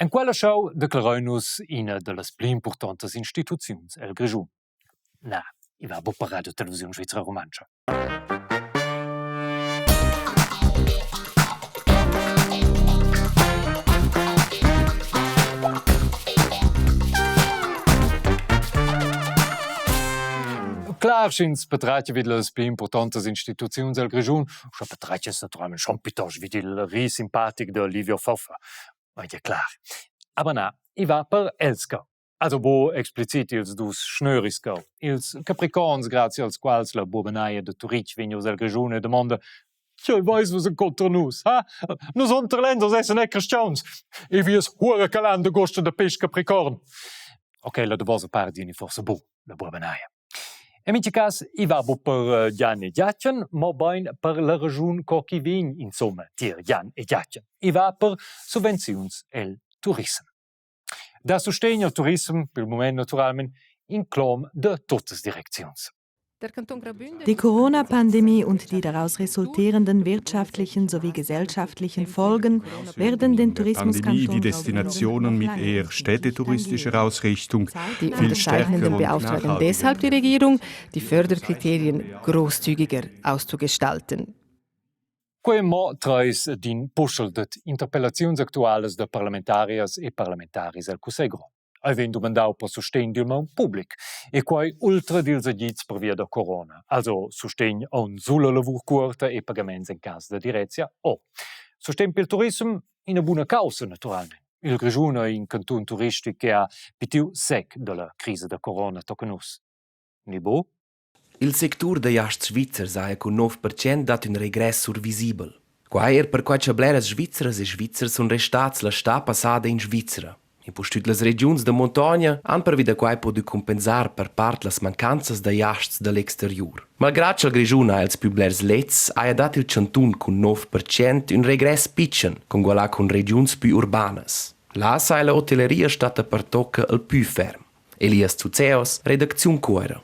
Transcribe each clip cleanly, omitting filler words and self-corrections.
En quella show declarein nus ina dallas pli impurtontas instituziuns el Grischun. Na, i va buc per Radiotelevisiun Svizra Rumantscha. Clar sch'ins patratga vid las pli impurtontas instituziuns el Grischun, sche patratgas naturalmein schon plitost vid il ri simpatic da Livio Foffa. Ma è clar. Aber na, i va per els cheu. Also bo explicit ils dus schnöris cheu, ils capricorns grazie als quals la buobenaia da Turitg vegn oz el Grischun e damonda Tgei veis vus encunter nus, ha? Nus Unterländers essen è cristians e vies hure calanda gosta da peisch capricorn. Ok, la davosa part vieni forse bu, la buobenaia. En mintga cas, i va bu per Gian e Giachen, mobein per la regiun co chi vegn insomma tier Gian e Giachen. I va per subvenziuns el turissem. Da sustegn al turissem, pel mument naturalmein, in clom da tuttas direcziuns. Die Corona-Pandemie und die daraus resultierenden wirtschaftlichen sowie gesellschaftlichen Folgen werden den Pandemie die Destinationen mit eher städtetouristischer Ausrichtung Die Unterzeichnenden beauftragen deshalb die Regierung, die Förderkriterien großzügiger auszugestalten. Quei mo treis d'in puschel dad interpellaziuns actualas da parlamentarias e parlamentaris el Cussegl grond. Ei vegn dumandau per sustegn dil maun public e quei ultra dils agids pervia da corona, also sustegn aunc sulla lavur cuorta e pagaments en cas da direzia o. Sustegn pil turissem, ina buna caussa naturalmein. Il Grischun ei in cantun turistic che ha pitiu sec dalla crisa da corona tochen uss. Ni buc? Il sectur da giasts svizzers haja cun 9% dat ün regress survisibel. Quai eir perquai cha bleras Svizras e Svizzers sun restats la stà passada in Svizra. Impustüt las regiuns da muntogna han pervi da quai pudü cumpensar per part las mancanzas da giasts da l'exteriur. Malgrà cha'l Grischun ha ils plü blers lets, haja dat il chantun cun 9% ün regress pitschen, congualà cun regiuns plü urbanas. Là saja la hotelleria statta pertocca il plü ferm. Elias Zuzeos, redacziun Cuera.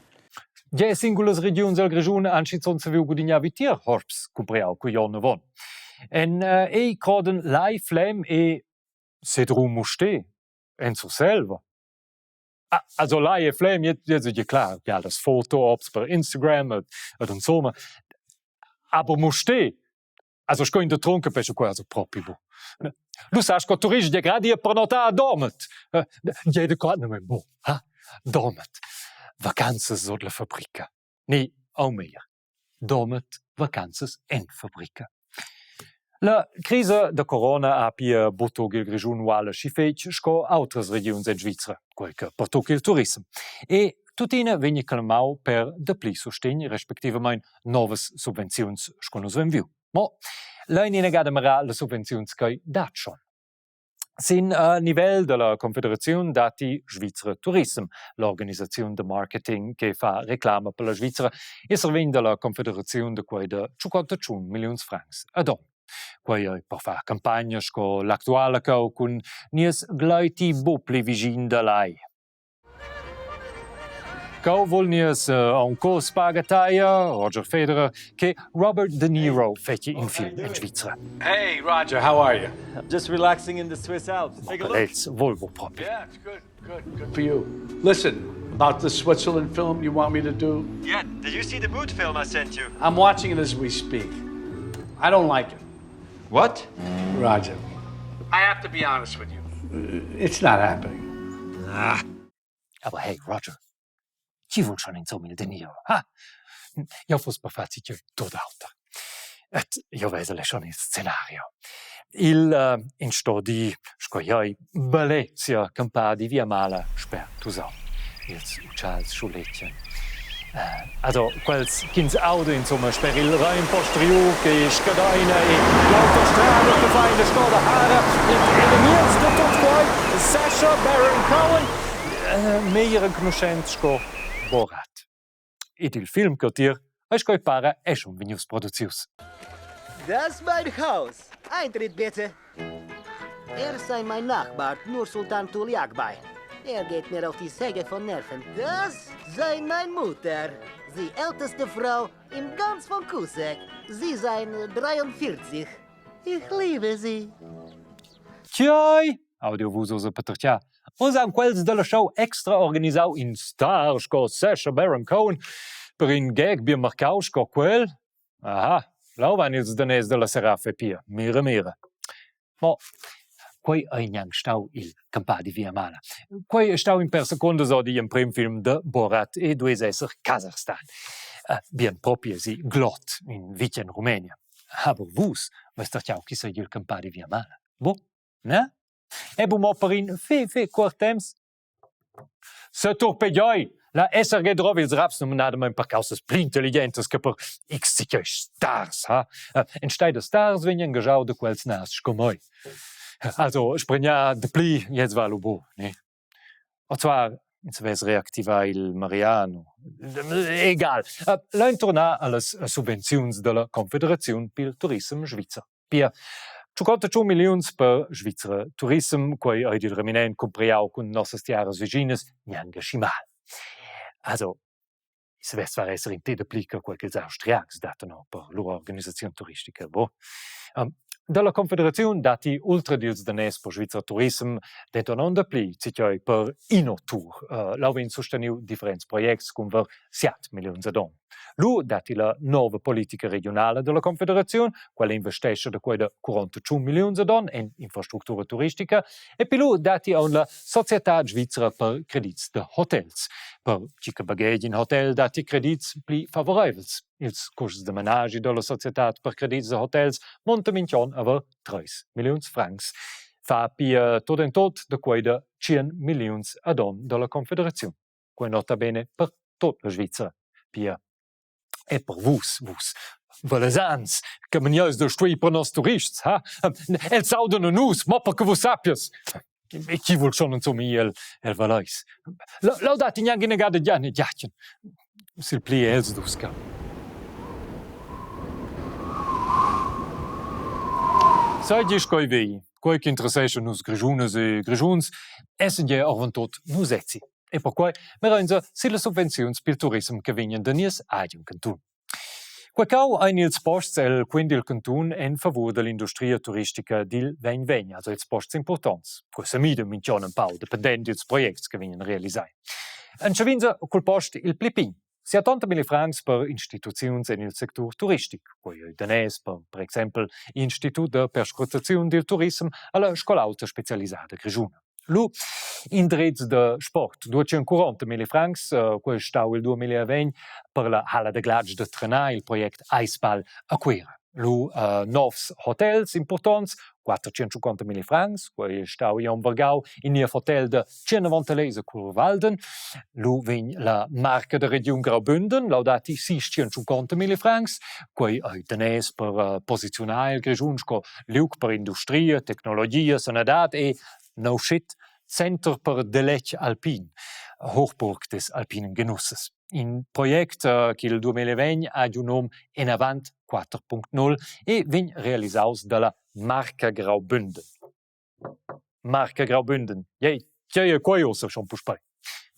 Ge singulas regiuns el Grischun han schizun saviu gudignar vitier hosps cumpriau cugl onn avon. En uh, ei croden Lai Flem e Sedrun Mustér en Surselva. Ah, also Lai e Flem, jetzt, jetzt ist ja klar, ja, das Foto-Ops per Instagram und, und insomma. Aber Mustér, Also sco in da trunca penso quasi also propi bu. Lu sas sco turist ja grad ir pernottar a Domat. Jeder quat non è bu, ha? Domat. Vacanzas sut la fabrica. Ni, au meglier, Domat vacanzas en fabrica. La crisa da corona ha pia buttug il Grischun ual aschi fetg sco autras regiuns en Svizra, quei che pertucca il turissem. E tuttina vegn clamau per dapli sustegn, respectivamein novas subvenziuns sco nus vein viu. Mo lein inagada mirar las subvenziuns ch'ei dat schon. Sin uh, nivel dalla Confederaziun datti Svizra Turissem, l'organisaziun da marketing che fa reclama per la Svizra e survegn dalla Confederaziun da quei da 51 milliuns francs ad onn. Quei ei per far campagna sco l'actuala cheu cun nies gleiti buc pli vischin da Lai. Cheu vul nies aunc oz paga-taglia, Roger Federer, che Robert De Niro fetschi in film en Svizra. Hey Roger, how are you? Just relaxing in the Swiss Alps. Take a look. Lez vul buc propi. Yeah, it's good, good, good for you. Listen, about the Switzerland film you want me to do? Yeah, did you see the mood film I sent you? I'm watching it as we speak. I don't like it. What? Roger, I have to be honest with you. It's not happening. Ah. Aber hey, Roger, chi vul schon insomma il De Niro? Ha? Jau fuss per far tut tut auter. Et io vesel schon il scenario. Il uh, in sto di, sco jai, bellezia campadi via mala sper Tusaun. Ils utschals schuletien. Also quels ch'ins auda insomma sper il Rein posteriur che scadaina e l'autostrada che fa ina scoda hara ed enamiez da tut quai Sacha Baron Cohen, meglier enconuschent sco Borat. Ed il film che tier ei sco ei para è schon vegnius producius. Das mein Haus. Eintritt bitte. Er sei mein Nachbar, nur Sultan Tuliakbay. Er geht mir auf die Säge von Nerven. Das sei mein Mutter, die älteste Frau im ganz von Kusek. Sie seien 43. Ich liebe sie. Tgei? Audio vus oz a patertgar. Oz han quels dalla show extra organisau in star sco Sacha Baron Cohen per in gag bien marcau sco quel. Aha, lau van ils daners dalla Serafe pia. Mira, mira. Mo quei ei gnanc stau il campadi Viamala. Quei ei stau in per secundas ord igl emprem film da Borat e duess esser Kasachstan. Bien propi esi Glot, in vitg en Rumenia. Aber vus veis tartgau ch'i seigi il campadi Viamala. Bu? Ne? E bu mo per in fe fe cuort temps? Seturpegiai! La SRG drova ils raps numnadamein per caussas pli intelligentas che per x stars, ha? Enstagl da stars vegn engaschau da quels nas sco moi. Also spregnar dapli, gliez va lu buc, ne? O zwar, ins vess reactivà il Mariano. Egal. Lein turnar allas subvenziuns dalla Confederaziun pil turissem svizzer. Pia 58 milliuns per Svizra Turissem, quei ei dil reminent cumpriau cun nossas tiaras viginas gnanca schi mal. Also, i savess zwar esser in te dapli che quei ch'ils Austriacs dattan per lur organisaziun turistica, bo. Dalla Confederaziun datti ultra dils daners per Svizra Turissem denton aunc dapli, citei per Innotour. Leu vegn susteniu differents projects cun ver 7 milliuns ad onn. Lu datti la nova politica regiunala dalla Confederaziun, quella investescha da quei da 41 milliuns ad onn en infrastructura turistica e pi lu datti aunc la Societad svizra per credits da hotels. Per tgi che baghegia in hotel datti credits pli favoreivels. Ils custs da menaschi dalla societad per credits da hotels monta mintg'onn aver 3 milliuns francs. Fa pia tot en tot da quei da 100 milliuns ad onn dalla Confederaziun. Quei nota bene per tut la Svizra. Pia e per vus, vus Valesans, che maniais da stuir per nos turists, ha? Els saudan a nus, mo per che vus sappias. E chi vul schon insomma ir el, el Valais? Lau datti gnanc ina gada Gian e Giachen. Sil pli els dus ca. Seigi sco ei vegli, quei che interessescha nus Grischunas e Grischuns, essen gie oravontut nus sezzi. E perquai mirainsa sillas subvenziuns pil turissem che vegnan da nies agen cantun. Quei cau ein ils posts el quen dil cantun en favur dall'industria turistica dil vegn vegn, also ils posts impurtonts. Quei semida mintg'onn empau, dependent dils projects che vegnan realisai. Entschevinsa cul post il pli pign, 70 francs per instituziuns en il sectur turistic, quei ei daners per, per exempel, Institut da perscrutaziun dil turissem alla scol'aulta specialisada grischuna. Lu indrezs da sport, 240 francs, quei ei stau il 2020 per la halla da glatsch da trenar il project Eisball a Cuira. Lu novs hotels impurtonts, 450 francs, quei ei stau igl onn vargau in niev hotel da 190 leis a Churwalden. Lu vegn la marca da regiun Graubünden, lau datti 650 francs, quei ei daners per posiziunar il Grischun sco liug per industria, tecnologia, sanadad e no shit, center per deletg alpin, Hochburg des alpinen Genusses. In project ch'il 2020 ha giu num Enavant 4.0 e vegn realisaus dalla Marca Graubünden. Marca Graubünden, jei, tgei ei quei ussa schon puspei?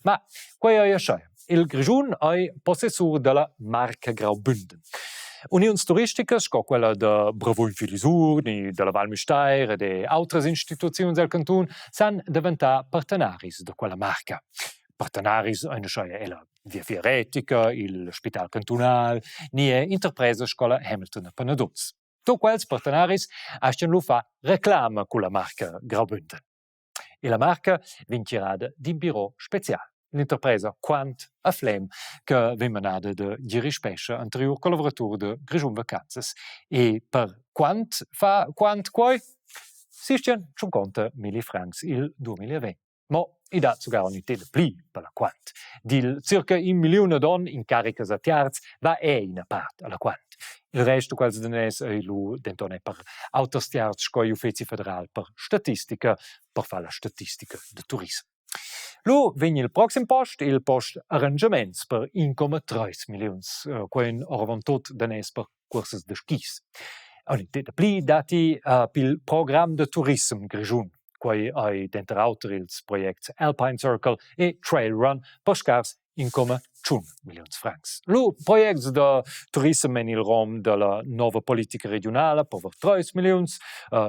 Ma quei ei aschia. Il Grischun ei possessur dalla marca Graubünden. Uniuns turisticas sco quella da Bravuogn Filisur ni dalla Val Müstair ed autras instituziuns el cantun san daventar partenaris da quella marca. Partenaris ein aschia ella Viafier retica, il Spital cantunal ni era interpresas sco la Hamilton a Panaduz. Tut quels partenaris astgan lu far reclama culla marca Graubünden. E la marca vegn tgirada d'in biro special. L'interpresa Quant a Flem che vegn manada da Gieri Spescha, anteriur collaboratur da Grischun Vacanzas. E per quant fa Quant quei? Sistian tschunconta milli francs il 2020. Mo i dat sogar un itel pli per la Quant. Dil circa in milliun ad onn incaricas a tiarz va è ina part alla Quant. Il resto quels daners ei lu denton è per auters tiarz sco igl Uffeci federal per statistica, per far la statistica da turism. Lu vegn il proxim post, il post arrangiaments per 1,3 milliuns, quei ein oravontut daners per cuorsas da skis. Dapli datti pil program da turissem grischun. Quei ei denter auter ils projects Alpine Circle e Trail Run per scars 1,1 milliuns francs. Lu projects da turissem en il rom dalla nova politica regiunala per ver 3 milliuns,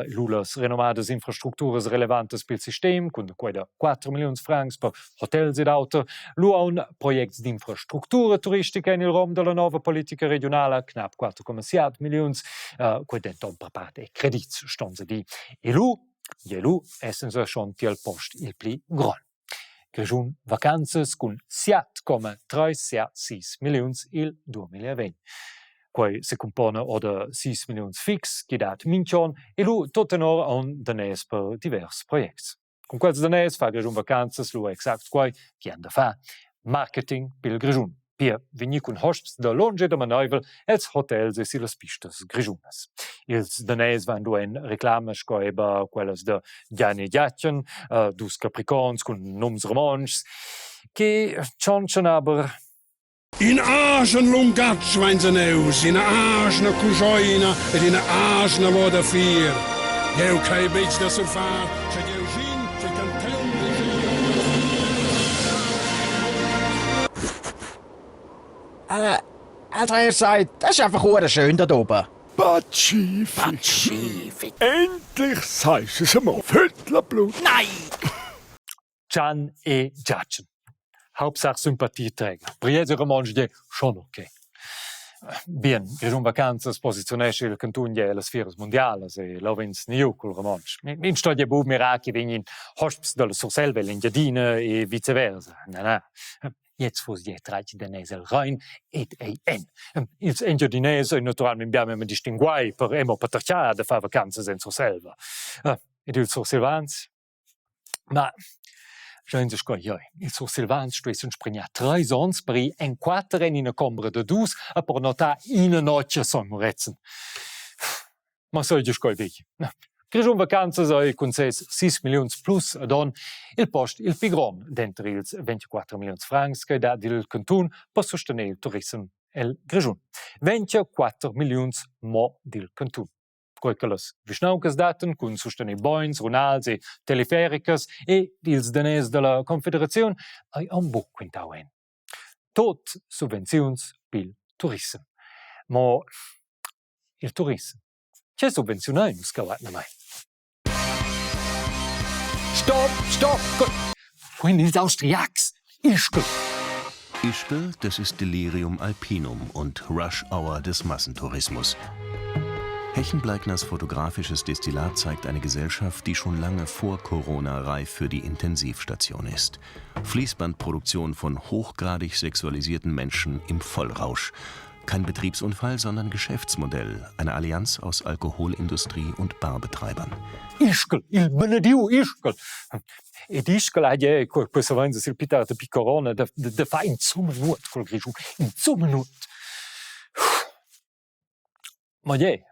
lu las renomadas infrastructuras relevantas pil sistem cun quei da 4 milliuns francs per hotels ed auter, lu aun projects d'infrastructura turistica en il rom dalla nova politica regiunala knapp 4,7 milliuns, quei denton per part e credits ston se dir. E lu, je lu essen se schon tiel post il pli grond. Grischun vacanzas cun 7,36 milliuns il 2020. Quei secumpona oder 6 milliuns fix che dat mintg'onn e lu tot tenor aunc daners per divers projects. Cun quels daners fa Grischun vacanzas lu exact quei che han da far. Marketing pil Grischun. Pia vegnir cun hosps da lunsch e da maneivel els hotels e sillas pistas grischunas. Ils daners van lu en reclamas sco eba quellas da Gianni Giachen, dus capricorns cun nums romontschs, che tschontschan aber In agen lungatg vein neus, ina agna cuschina ed ina agna moda fier. Jeu crei buc da surfar, sche jeu gin, che canteun Also er sagt, das ist einfach hure schön da oben. Pazifik. Pazifik. Endlich sagst du es einmal. Viertelblut. Nein! Gian e Giachen. Hauptsache Sympathieträger. Briez romontsch gie schon okay. Bien, Grischun Vacanzas posiziunescha il cantun gie ellas fieras mundialas e leu vegns niu cul romontsch. Ins sto gie buc mirar che vegnin hosps dalla Surselva ell'Engiadina e viceversa. Na, na. Jetzt fuss gie tratg daners el Rein ed ei en. Ils Engiadinès ein naturalmein bia memia distinguai per emo patertgar da far vacanzas en Surselva. Ed ils Sursilvans? Ma jeu sco jeu, ils Sursilvans stuessen spregnar treis onns per ir en quater en ina combra da dus e per notar ina notg a Sogn Murezzan. Ma seigi sco ei vegli. Grischun Vacanzas ei cun ses sis milliuns plus ad onn il post il pli grond denter ils 24 milliuns francs che dat il cantun per sustener il turissem el Grischun. 24 milliuns mo dil cantun. Quei che las vischnauncas dattan cun sustener bogns, runals e telefericas e ils daners dalla Confederaziun ei aunc buc quintau en. Tot subvenziuns pil turissem. Mo il turissem, che subvenziunein nus cheu atgnamein? Stopp, stopp! Quei ils Austriacs! Ischgl! Ischgl, das ist Delirium alpinum und Rush Hour des Massentourismus. Hechenbleigners fotografisches Destillat zeigt eine Gesellschaft, die schon lange vor Corona reif für die Intensivstation ist. Fließbandproduktion von hochgradig sexualisierten Menschen im Vollrausch. Kein Betriebsunfall, sondern Geschäftsmodell, eine Allianz aus Alkoholindustrie und Barbetreibern. Ischgl, il benediu Ischgl. Ed Ischgl ha gie, quei savein sil pli tard dapi corona, da, da, da far insumma nuot col Grischun, insumma nuot. Ma je,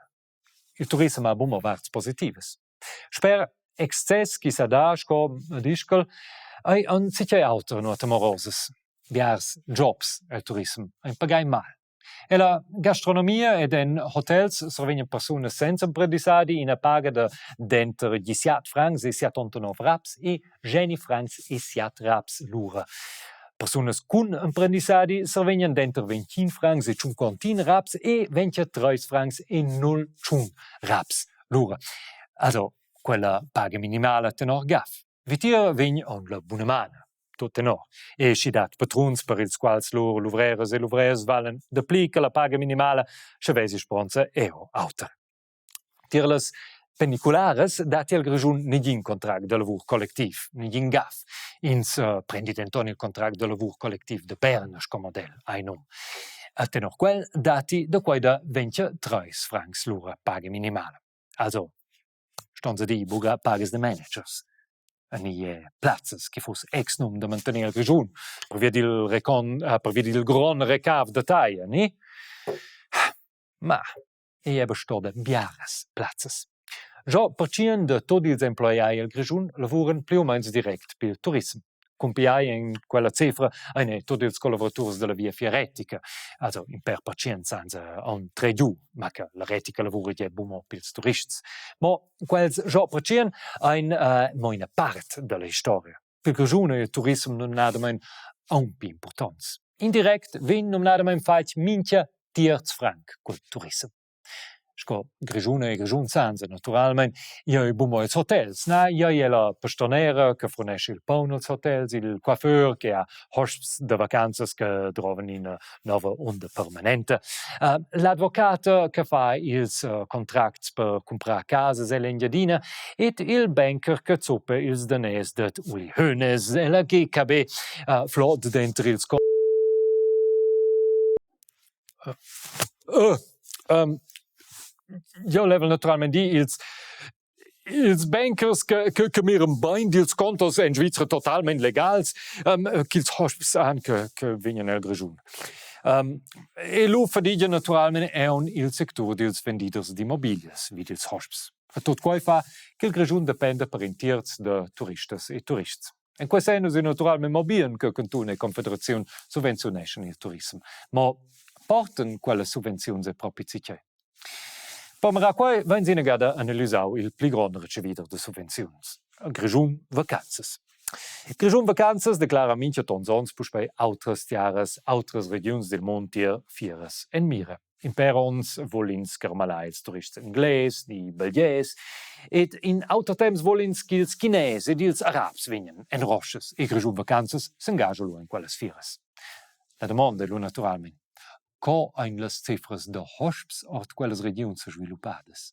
il turissem ha buca varts positivas. Sper excess chi sa dà sco ad Ischgl ei enzatgei auter nuot amorosas. Biars jobs el turissem ein pagai mal. Ella gastronomia ed en hotels survegnan persunas senza emprendissadi ina paga da denter 17 francs e 79 raps e 20 francs e 7 raps l'ura. Persunas cun emprendissadi survegnan denter 21 francs e 51 raps e 23 francs e 0,1 raps l'ura. Also quella paga minimala tenor GAF. Vitier vegn aunc la bunamana, tut tenor. E sch'i dat patruns per ils quals lur luvreras e luvrers valen dapli che la paga minimala, sche vesi speronza era auter. Tier las pendicularas dat il Grischun negin contract da lavur collectiv, negin GAF. Ins prendi denton il contract da lavur collectiv da Berna sco model, hai num. A tenor quel datti da quei da 23 francs l'ura paga minimala. Also ston se dir buca pagas da managers ni plazzas che fuss exnum da mantener il Grischun pervia dil recon pervia dil grond recav da taglia, ni? Ma ei eba sto da biaras plazzas. Giò pertschien da tut ils emploiai el Grischun lavuran pli u meins direct pil turissem. Cumpiai en quella cifra ein ei tut ils collaboraturs dalla Viafier retica, also in per pertschien senza aunc tregiu, ma che la Retica lavura gie buc mo pils turists. Mo quels giò pertschien ein mo ina part dalla historia. Pil Grischun ei il turissem numnadamein aunc pli impurtonts. Indirect vegn numnadamein fatg mintga tierz franc cul turissem. Sco Grischuna e Grischun san naturalmein, jeu ei buc mo ils hotels, na, jeu ei la pastornera che furnescha il paun als hotels, il coiffeur che ha hosps da vacanzas che drovan ina nova unda permanenta, l'advocata che fa ils contracts per cumprar casas ell'Engiadina ed il banker che zuppa ils daners dad Uli Hoeneß ella GKB, flot denter ils Jeu level naturalmein dir ils ils bankers che che che miran bein dils contos en Svizra totalmein legals, ch'ils hosps han che che vegnan el Grischun. E lu fadigia naturalmein aunc il sectur dils vendiders d'immobilias vid ils hosps. E tut quei fa ch'il Grischun dependa per in tierz da turistas e turists. En quei senn ei naturalmein mo bien che cantun e confederaziun subvenziuneschan il turissem. Mo portan quellas subvenziuns è propi zatgei? Per mirar quei vein inagada analisau il pli grond retschevider da subvenziuns, il Grischun Vacanzas. Il Grischun Vacanzas declara mintga tons onns puspei autras tiaras, autras regiuns dil mund tier fieras en mira. In pèr onns vul ins carmalar ils turists englais ni belgiais ed in auter temps vul ins ch'ils Chinès ed ils Arabs vegnan en roschas e Grischun Vacanzas s'engascha lu en quellas fieras. La damonda è lu naturalmein: Co ein las cifras da hosps ord quellas regiuns sesviluppadas?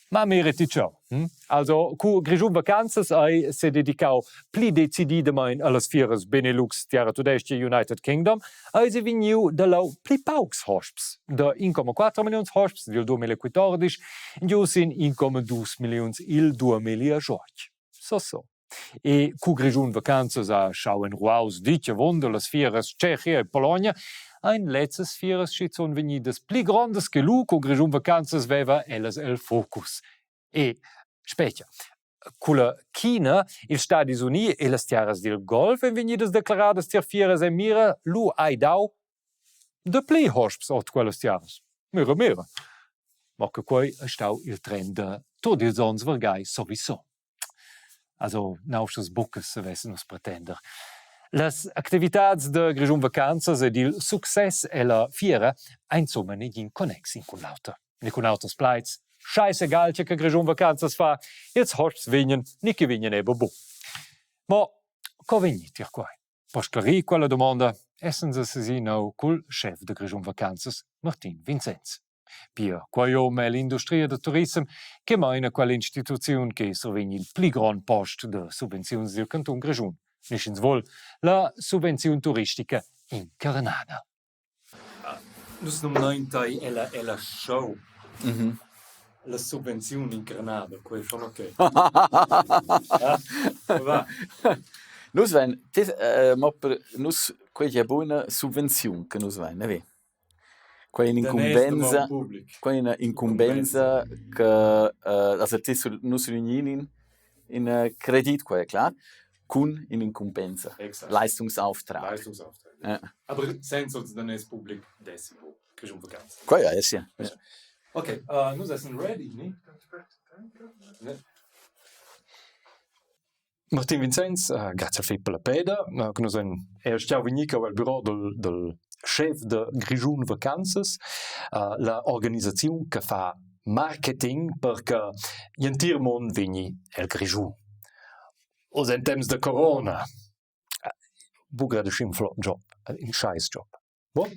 Ma meriti tscheu. Hm? Also cu Grischun Vacanzas ei sededicau pli decididamain allas fieras Benelux, Tiara Tudestga e United Kingdom, eisi vegniu da leu pli paucs hosps, da 1,4 milliuns hosps dil 2014 giu sin 1,2 milliuns il 2018. So so. E cu Grischun Vacanzas ha schau en ruaus ditg avon dallas fieras Tschechia e Pologna, ein lezzas fieras schizun vegnidas pli grondas che lu cu Grischun Vacanzas veva ellas el focus. E spetga, culla China, ils Stadis Uni e las tiaras dil Golf ein vegnidas declaradas tier fieras en mira, lu hai dau dapli hosps ord quellas tiaras. Mira, mira. Ma che quei ei stau il trend da tut ils onns vargai sowieso. Also nauschas buccas savessen nus pretender. Las activitads da Grischun Vacanzas ed il success ella fiera ein insumma negin connex in cun l'auter. Ni cun auters plaids, scheissegal tge che Grischun Vacanzas fa, ils hosps vegnan ni che vegnan eben buc. Mo co vegni tier quei? Per sclarir quella domanda essan se sesinau cul schef da Grischun Vacanzas, Martin Vincenz. Pia quei hom è l'industria da turissem che meina quell'instituziun che survegn il pli grond post da subvenziuns dil cantun Grischun. Ni sch'ins vul, la subvenziun turistica incarnada. Nus numnein tei ella ella show. La subvenziun incarnada, quei è schon ok. Va. Nus vein mo per nus quei è buna subvenziun che nus vein, neve? Quei è un'incumbensa, quei è una incumbensa che also ti nus vegnin in in credit, quei è clar, cun in'incumbensa, Leistungsauftrag. Leistungsauftrag. Ja. Aber senza ils daners public dessi buc Grischun Vacanzas. Quei è sì. Ok, nus essan ready, ne? Ne? Martin Vincenz, grazia fetg per la peda. Che nus vein era stiau vegnir cheu el büro dal dal schef da Grischun Vacanzas, la organisaziun che fa marketing per che gl'entir mund vegni el Grischun. Oz en temps da corona buca grad aschi in flot job, in scheiss job. Bon?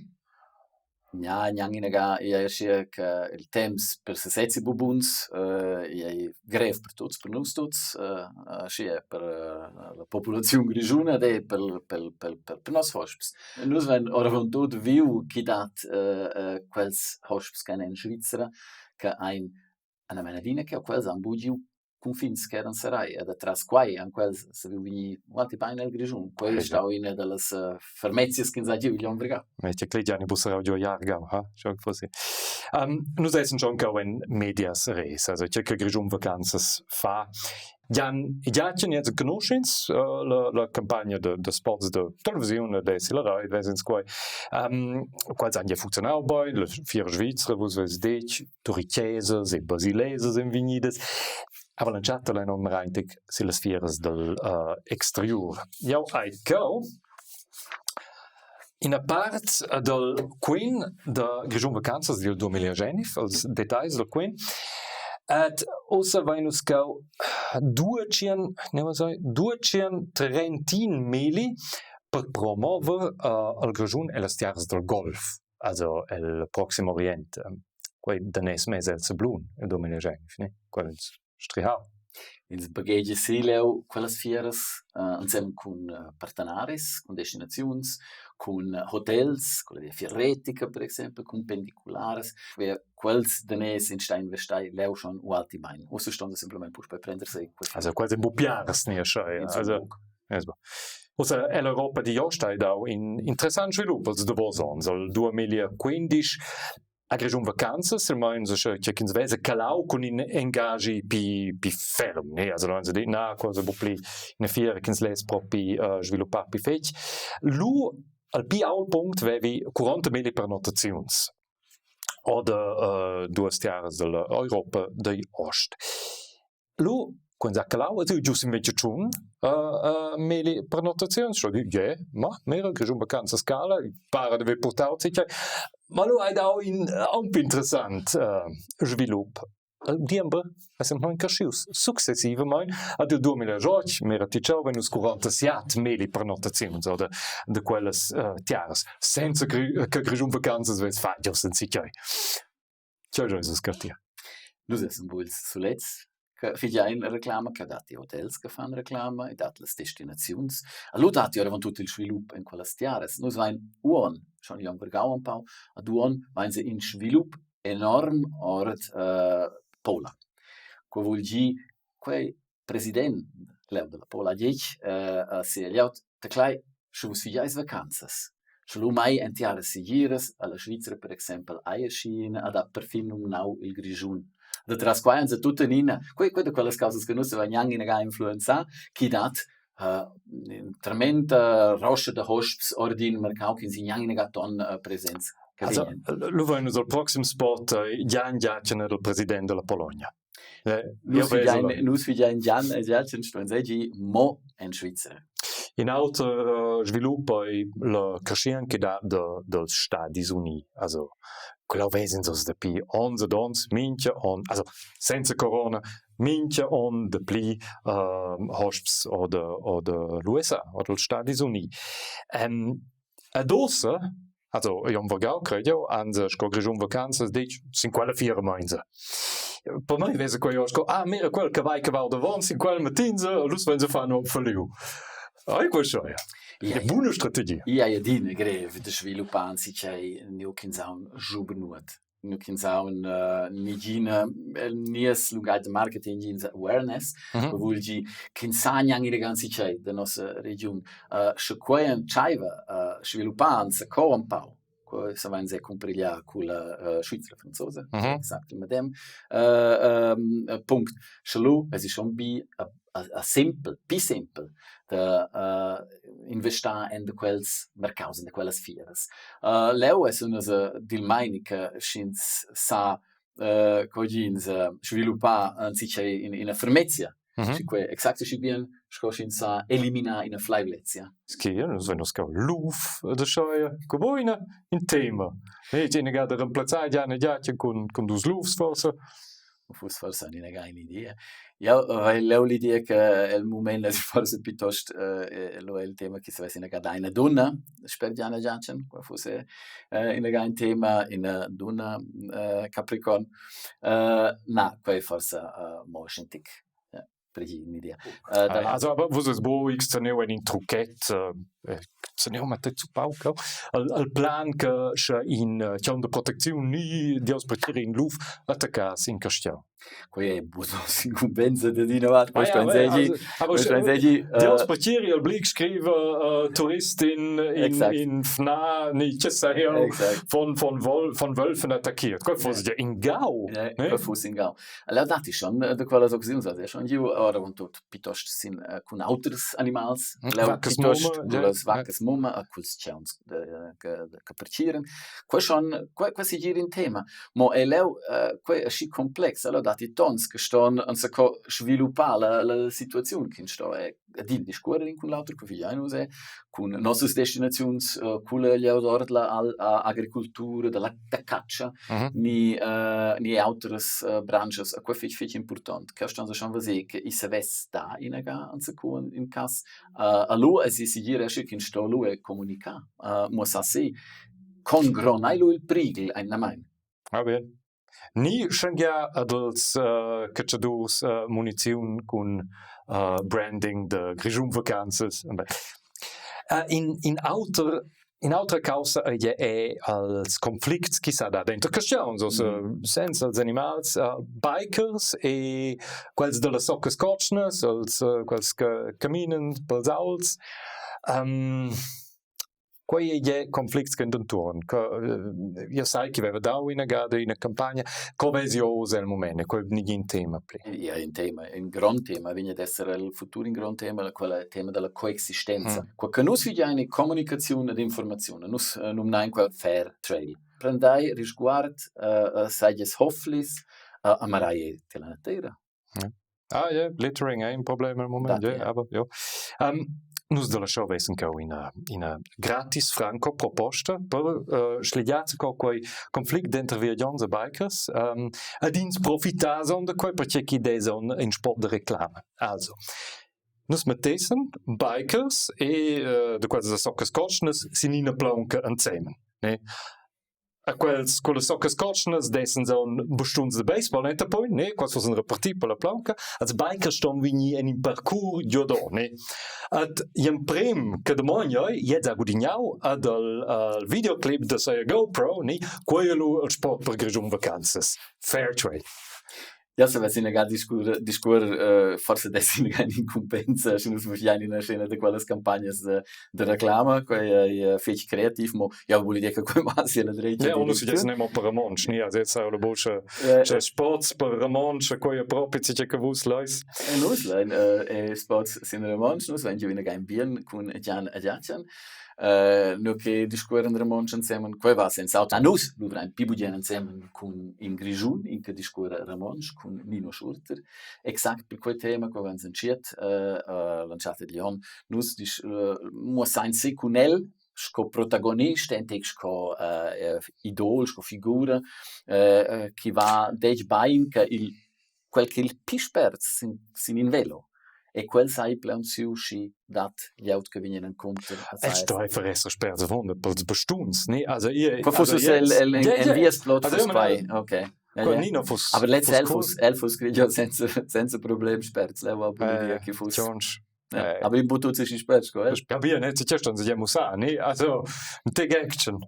Ja, gnanc ina ga. Igl ei aschia che il temps per sesez ei buc buns, igl ei grev per tuts, per nus tuts, aschia per la populaziun grischuna ed era per per per per nos hosps. Nus vein oravontut viu ch'i dat quels hosps ch'ein en Svizra che ein ena adina che quels han buc giu cunfins ch'eran serrai ed atras quai han quels saviu vegnir ualti bein el Grischun. Quei ei stau ina dallas fermezias ch'ins ha giu igl onn vargau. Metti clegiani buca serrau giu a Jargau, ha? Schon forse. Nus essen schon cheu en medias res, also tgei che Grischun Vacanzas fa. Jan Giachen jetzt conoschins la, la campagna de, de spots de televisiun de silla reit vesins quei. Quals han ja funzionau bein, la Fiera Svizra, vus veis detg, Turichesas e Basilesas ein vegnidas, aber l'entschatta lein onn reintg sillas fieras dal exteriur. Jau hai cheu. Ina part dal quen da Grischun Vacanzas dil 2019, els detagls dal quen. Ed ussa vein nus cau duecien, ne was duecien trentin meli per promover uh, al Grischun e las tiaras dal golf, also el Proximo Orient. Quei daners mez el sablun, il 2019, ne? Quel strihau. Ins baghegia si leu quellas fieras ensemen cun partenaris, cun destinaziuns, cun hotels, culla Viafier retica per exempel, cun pendicularas. Quels daners ein stai investai leu schon ualti bein. Ussa ston se semplamein puspei prender sei quei. Also quasi buc piars ni aschia. Also, Ussa ell'Europa digl ost hai dau in interessant svilup els davos onns. El 2015 A Grischun Vacanzas silmeins sche che ch'ins vesa calau cun in engagi pi pi ferm, ne? Also lu han se dit, na, quasi buc pli ina fiera ch'ins less propi uh, sviluppar pi fetg. Lu al pi ault punct vevi 40 pernottaziuns oder uh, duas tiaras dalla Europa digl ost. Lu cun sa calau es eu giu sin 21 meli prenotaziuns, scho di ie, ma mira Grischun Vacanzas Scala, para d'haver purtau tgei. Ma lu hai dau in aunc interessant svilup. Il diember es semplamein creschius successivamaing ad il 2018 mira ti tscheu vegn nus 47 meli prenotaziuns oder da quellas tiaras, senza che Grischun Vacanzas vess fatg uss enzatgei. Tgei jeu scartir? Nus essan buc ils sulets che figein reclama, che datti hotels che fan reclama, i dat las destinaziuns. Allura datti oravontut il svilup en quellas tiaras. Nus vein uonn, schon igl onn vargau empau, ad uonn vein in svilup enorm ord Pola. Quei vul dir, quei president leu dalla Pola ha detg a sia glieud: «Teclai, sche vus figeis vacanzas, sche lu mai en tiaras segiras, alla Svizra per exempel ei aschi ina, ha dat perfin numnau il Grischun. Da tras quei han se tuttenina, quei quei da quellas causas che nus havein gnanc inaga influenzà, chi dat tremenda roscha da hosps ord in mercau ch'ins gnanc inaga ton presents. Also, lu vein nus al proxim spot Jan Giachen il president della Pologna. Nus figein, nus figein Gian e Giachen stuein seigi mo en Svizra. In auter svilup ei la creschientscha che dat da dals Stadis Unì. Also quella ves'ins oz dapi onns ed onns, mintga onn, also senza corona, mintga onn dapli hosps oder oder l'USA oder ils Stadis Unì. Ed ussa, also igl onn vargau cred jeu, han se sco Grischun Vacanzas detg sin quella fiera meinsa. Per mei vesa quei sco ah mira quel che vai che va davon sin quel matinsa, nus vein se far nuot falliu. Ei questo ja. Eine buna strategia. Ia ei adina grev da sviluppar enzatgei nua ch'ins ha un giubenuot. nu ch'ins ha un negina el nies lungatg da marketing ins awareness, mm -hmm. vul dir ch'ins sa gnanc ina ganza tgei da nossa regiun. Sche quei entscheiva a sviluppar co empau, quei savein se cumpigliar culla Svizra franzosa, mm -hmm. exakt il medem punct. Sche lu es schon bi a, a, a simpel, pi simpel da investar en da quels mercaus, en da quellas fieras. Leu es nus dil meini che sch'ins sa co ins sviluppar anzitgei in ina fermezia, schi quei exact aschi bien sco sch'ins sa eliminar ina fleivlezia. Schi, nus vein oz luf da scheia, co buina in tema. Ne, ina gada remplazzar Gianna Giachen cun cun dus lufs forsa. Fuss forsa ina geila idea. Jau hai leu l'idea che el mument es forsa piuttost lu il tema che savess ina gada ina dunna sper Gianna Giachen, quei fuss ina ga in tema, ina dunna capricorn. Na, quei forsa mo schon tic per un'idea. Also aber vus es bo x teneu en in truchet teneu ma te zuppau cheu al, al plan che sche in chaun de protecziun ni Dieus pretire in luf attaccas in castiau. Quei è buc incumbensa de d'ina vart, questo ein segi, questo ein segi. Dieus pretiri il Blick scrive uh, Tourist in in in Fna ni che sei von von Wol von Wölfen attackiert. Quei fosse ja in Gau. Ja, quei fosse in Gau. Allora datti schon da quellas occasiuns, also schon giu oravontut piuttost sin cun auters animals, leu piuttost cullas vaccas mumma e culs tgauns che che pertgiran. Quei schon quei quei segir in tema. Mo ei leu quei aschi complex, allora datti tons che ston enzaco sviluppar la la situaziun ch'ins sto e Adina discuorer in cun l'auter, cu figliain nus er, cun nossas destinaziuns culla glieud ord la agricultura, dalla da catscha ni ni autras branschas. E quei fetg fetg impurtont. Cheu ston se schon veser che i savess dar inaga enzacu in cass. Alura esi segir aschi ch'ins sto lu er comunicar, muossar si con grond ei lu il prighel ainamain. Ah bien. Ni schenghiar ad els catschadurs muniziun cun branding da Grischun Vacanzas. In in auter in'autra caussa ei è als conflicts chi s'ha dat denter carstgauns, ussa senza els animals, bikers e quels dallas soccas cotschnas, els quels che caminan pels aults. Quei ei gie conflicts che dentuorn, che io sai che veva dau ina gada ina campagna, co vesi oz el mument, e quei negin tema pli. Ja, in tema, in grond tema vegn ad esser el futur in grond tema, quella tema dalla coexistenza. Quei che nus figiain è comunicaziun ed informaziun. Nus numnain quel fair trail. Prendai risguard, seiges hofflis, amarai la natira. Ah ja, littering è in problem al moment, ja, aber ja. Nus dalla show vessen cheu ina ina gratis franco proposta per schligiar co quei conflict denter viagiants e bikers ed ins profitar son da quei perche chi dess on in spot da reclama. Also, nus mettessen bikers e da quels da soccas cotschnas sin ina plaunca ensemen, ne? A quels cullas soccas cotschnas dessen son bastuns da baseball enta poi, ne? Quels fussen reparti per la plaunca. Als bikers ston vegnir en in parcours giodò, ne? Ed gl'emprem che damogn ei, gliez ha gudignau ad al, al videoclip da sia GoPro, ne? Quei è lu il sport per Grischun Vacanzas. Fair trade. Ja savess inaga discurrer discuorrer forsa dess inaga incumbensa sche nus faschian ina scena da quellas campagnas da da reclama, quei ei fetg creativ, mo jau vul dir che quei massi alla dretga Ja, uno si dice nemo per romontsch, ni also jetzt la buca cioè sports per romontsch, quei è propi che che vus leis. E nus lein sports sin romontsch, nus vein giu inaga in bien cun Gian e Giachen. Nu che discuorran romontsch ensemen, quei va senz'auter. A nus luvrein pli bugen ensemen cun in Grischun, in che discuorra romontsch, cun Nino Schurter. Exact per quei tema, quei vains entschiet l'entschatta digl onn. Nus dis muossain si cun el sco protagonist, entec sco idol, sco figura, chi va detg bain che il quel ch'il pli spert sin sin in velo e quel sai plaunsiu schi dat glieud che vegnan encunter. El sto einfach esser sperts avonda pels bastuns, ne? Also ihr Qua fuss uss el el en vies plot fuss quai, okay. Nino fuss Aber lez el fuss el fuss grigia senza senza problem sperts, leu va dir che fuss. Aber in buttut sich spert sco el. Ja, bien, ne, ti ston sich ja mussar, ne? Also, take action.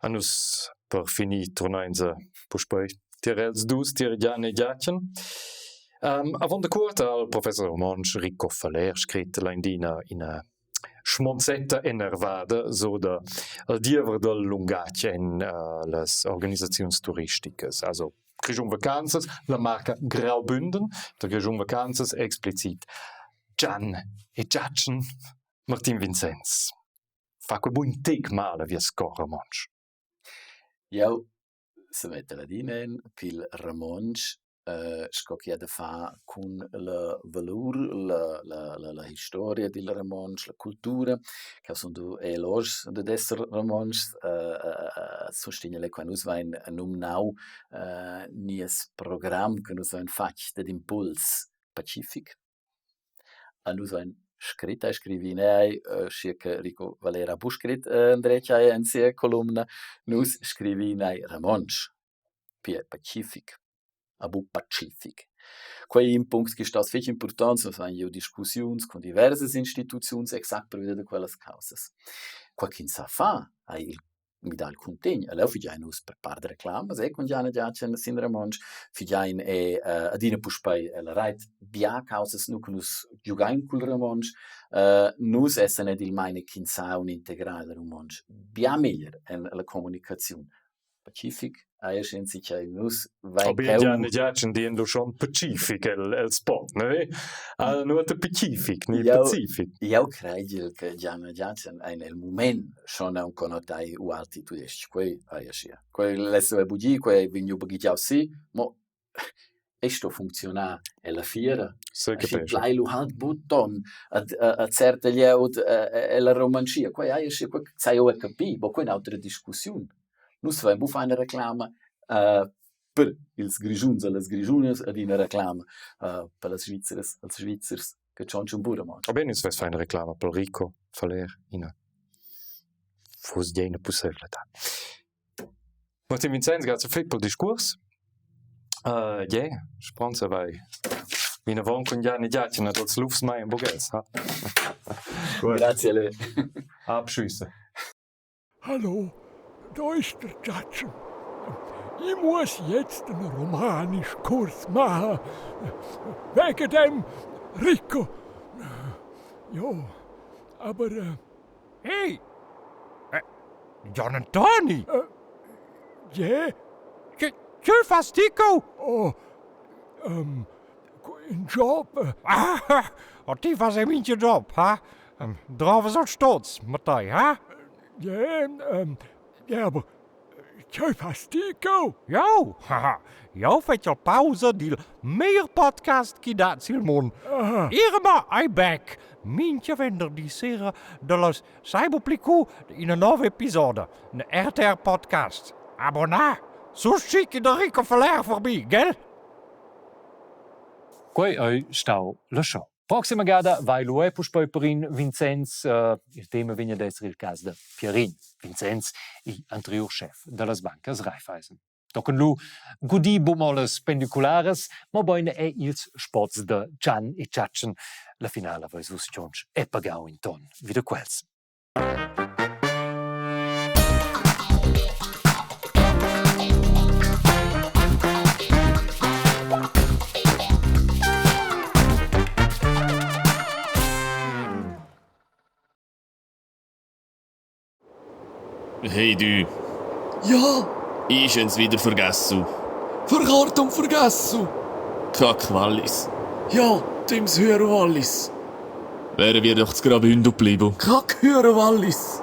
A nus per finir turnainsa puspei tier els dus, tier Gian e Giachen. Avon da cuort ha il professor romontsch Rico Fallér scret l'Endina ina schmonzetta enervada so da il diever dal lungatg en las organisaziuns turisticas. Also Grischun Vacanzas, la marca Graubünden, der Grischun Vacanzas explizit Gian e Giachen Martin Vincenz. Fa quei buc in tec mal a vies cor romontsch? Jau semettel adina en pil romontsch sco chi ha da far cun la valur, la la la la historia dil romontsch, la cultura, ch'jeu sun er loschs dad esser romontschs, sustegn qua nus vein numnau nies program che nus vein fatg dad impuls pacific. A nus vain scrit, ei scrivi ei, schia che Rico Valera ha buc scrit endretg ei en sia columna. Nus scrivin ei romontsch, pia pacific, a buc pacific. Quei ei in punct che staus fetg impurtonts, nus havein giu discussiuns cun diversas instituziuns exact pervia da quellas caussas. Quei ch'ins sa far ei il midà il cuntegn. E leu figein nus per part reclamas e cun Gianna Giachen sin romontsch, figein e adina puspei ella reit bia caussas nu che nus giugain cul romontsch. Nus essan ed il meini ch'ins sa aunc integrar il romontsch bia meglier en la communicaziun. Pacific ei aschia nus vein Aber Gianna Giachen dien lu schon pacific el, el spot, ne? Ah, nuota pacific, ni pacific. Jau creigel che Gianna Giachen ein el mument schon aunc connotai ualti tudestg, quei ei aschia. Quei less haver bugi, quei ei vegniu baghegiau si, mo E sto funcziunar ella fiera. Se Aschi capesce. plai lu halt buton ad a certa glieud ella Romanschia. Quei ei aschi, quei sai jeu capir, mo quei è un'autra discussiun. Nus vein buca far ina reclama per ils Grischuns e las Grischunas ed ina reclama per las Svizras els Svizzers che tschontschan buca romontsch. Va bene, nus veis far ina reclama pel Rico Falèr, ina fuss gie ina pusseivladad. Martin Vincenz, grazie fetg pel discuors. Uh, yeah, speronza vai vinavon cun Gianni Giachen ed els lufs mai en buc els, ha? Grazie a lei. Abschüsse. Hallo, da ist der Giachen. Ich muss jetzt einen Romanischkurs machen. Wegen dem Rico. Ja, aber... Äh, Hey! Äh, Gian Antoni! Äh, yeah? Che, che fas ti co? Oh, ähm, in job. Ah, oh, ti fas er mincha job, ha? Ähm, Drovas als stolz, Mattei, ha? Ja, ähm, ja, aber Tgei fas ti cheu? Jau, haha, jau fetschel pausa dil meglier podcast chi dat sil mund. Irma, I back! Mincha venderdi sera dallas Cyberplicu ina nova episoda, in RTR podcast. Abonnà! Su schic da Rico Feller forbi, gell? Quei ei stau la show. Proxima gada vai lu è puspei per in Vincenz. Il tema vegn ad esser il cas da Pierin Vincenz, igl anteriur schef dallas bancas Raiffeisen. Tochen lu gudi bumolas pendicularas, mobein è ils spots da Gian e Tschatschen. La finala veis vus tschonsch e pagau in ton vi da quels. Hey du. Ja! Ich hab's wieder vergessen. Verkartung vergessen! Kack Wallis. Ja, Tims Hörer Wallis. Wären wir doch zu Graubünden geblieben. Kack Hörer Wallis.